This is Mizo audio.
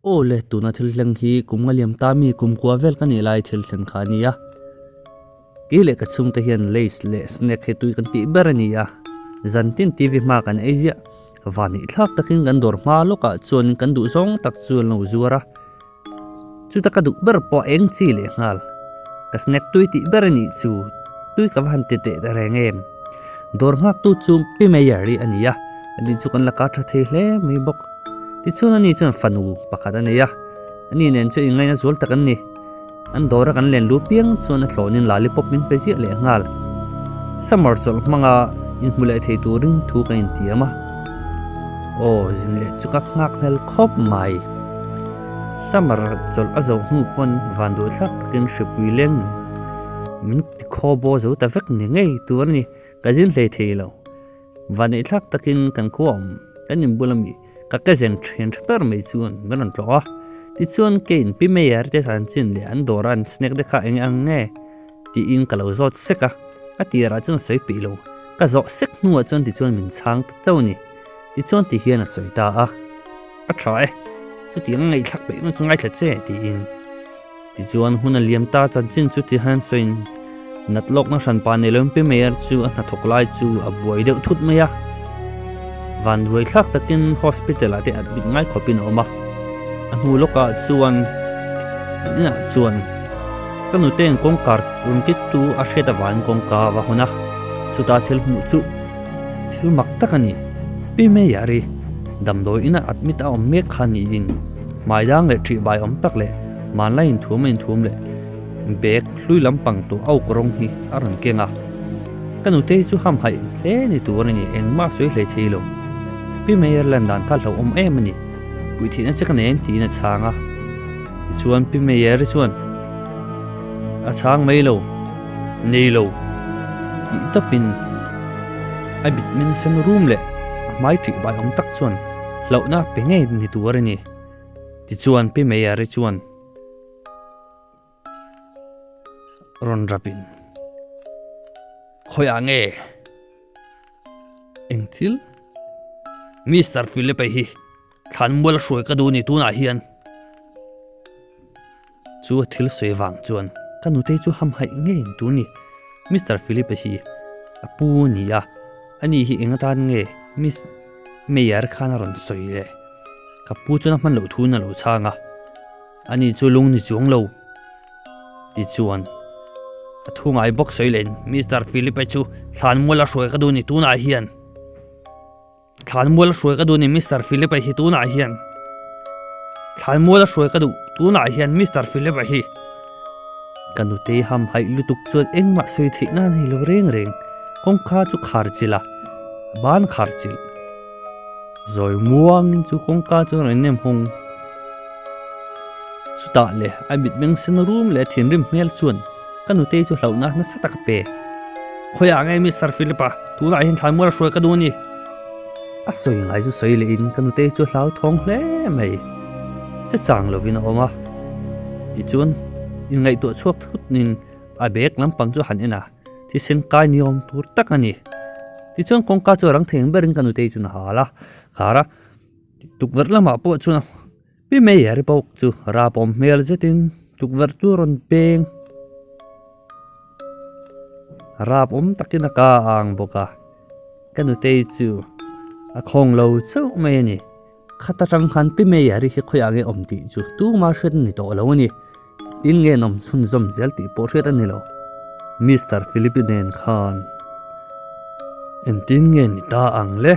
Aw le, tuna thil thleng hi kum nga liam ta mi kum kua vel ka nih lai thil thleng kha a nia. Kei leh ka chhungte hian lays leh snack hi tui kan tih ber a ni a, zan tin TV hma kan ei ziah. Vanneih thlak takin kan dawr hma lawkah chuanin kan duh zawng tak chu an lo zuar a. Chuta ka duh ber pawh eng chi leh nghal. Ka snack tui tih ber a nih chu, tui ka va han ti teh ta reng em. Dawr nghaktu chu Pi Meyer-i a ni a, ani chu kan la kar tha thei hle mai bawk. Tichuan ani chuan fanu pakhat a nei a, ani nen chu ingaina zual tak an ni. An dawra kan len lu piang chuan a thlawnin lollipop min pe ziah leh nghal. Summer chawlh hmanga inhmu leh thei turin thu ka intiam a. Aw, zin leh chu ka nghak hlel khawp mai. Summer chawlh a zo hnu pawn van duh thlak takin hripui leng min ti khaw baw zo ta vek ni ngei tur a ni, ka zin hlei thei lo. Vanneih thlak takin kan khua awm kan inbul ami ka ke zen thian tha ber mai chuan min rawn tlawh a, tichuan keiin Pi Meyer te chanchin leh an dawra an snack te kha eng ang nge tiin ka lo zawt sek a, a tirah chuan a sawi peih lo, ka zawh sek hnuah chuan tichuan min chhang ta chauh a ni, tichuan ti hian a sawi ta a, a tha e, chutiang ngaihthlak peih chu ngaithla che tiin. Tichuan hun a liam ta chanchin chu ti hian sawiin nat lawkna hranpa nei loin Pi Meyer chu a hnathawk lai chu a buai deuh thut mai a. Vanduai thlak takin hospital ah te admit ngai khawpin a awm a. A hnu lawkah chuan an inah chuan ka nute'n kawngkar rawn kittu a hriat avangin kawngka a va hawn a. Chutah thil hmuh chu thil mak tak a ni. Pi Meyer-i damdawi inah admit a awm mek kha niin hmai dang leh ṭihbai awm tak leh hmanlai inthum a inthum leh bag hlui lampang tawh a uk rawng hi a rawn keng a. Ka nutei chu hamhaih hle ni tur a ni, engmah sawi hlei thei lo. Pi Meyer lan dan kha hlauhawm em a ni, puih theihna che ka nei em tiin a chhang a. Tichuan Pi Meyer-i chuan a chhang mai lo, nei lo tih tawpin a bitmeng sen rum leh a hmai ṭih bai awm tak chuan hlauhna pe ngei ni tur a ni. Tichuan Pi Meyari chuan rawn rapin, Khawiah nge eng thil? Mister Philippe hi thlanmual hruai ka duh ni tunah hian. Chu a thil sawi vang chuan ka nutei chu hamhaih ngei ang tur ni. Mister Philippe hi a pu a ni a, ani hi eng atan nge Miss Meyer khan a rawn sawi le? Ka pu chuan a hman loh thuin a lo chhang a, ani chu lung ni chuang lo tichuan a thu ngai bawk sawi lehin Mister Philippe chu thlanmual a hruai ka duh ni tunah hian thlanmual a hruai ka duh ni Mister Philippe hi tunah hian thlanmual a hruai ka duh tunah hian Mister Philippe hi ka nutei ham haih lutuk chuan engmah sawi theih nan a ni lo reng reng kawngka chu khar chilh a ban khar chilh. Zawi muangin chu kawngka chu a rawn nem hawng. Chutah le a mitmeng sen rum leh thinrim hmel chuan ka nutei chu hlauhna nasa tak a pe. Khawiah nge Mister Philip-a tunah hian thlaimual a hruai ka duh a ni. A sawi ngai chu sawi lehin ka nutei chu a hlauthawng hle mai. Che chang lovin a awm a. Tichuan inngaihtuah chhuak thutnin a bag lampang chu a han en a. Thisen kai ni awm tur tak a ni. Tichuan kawngka chu a rang thei ang berin ka nutei chuan a hal a, khar a. Tukverh lamah pawh chuan Pi Meieri pawh chu rap awm hmel zetin tukverh chu a rawn peng. Rap awm takin a ka ang bawk a, ka nutei chu a khawng lo chauh mai a ni. Khat atang khan Pi Meieri hi khawiah nge awm tih chu tuma hriat a ni tawh lo a ni. Tin nge an awm chhunzawm zel tih pawh hriat a ni lo. Mister Philippe nen khan engtin nge ni ta ang le?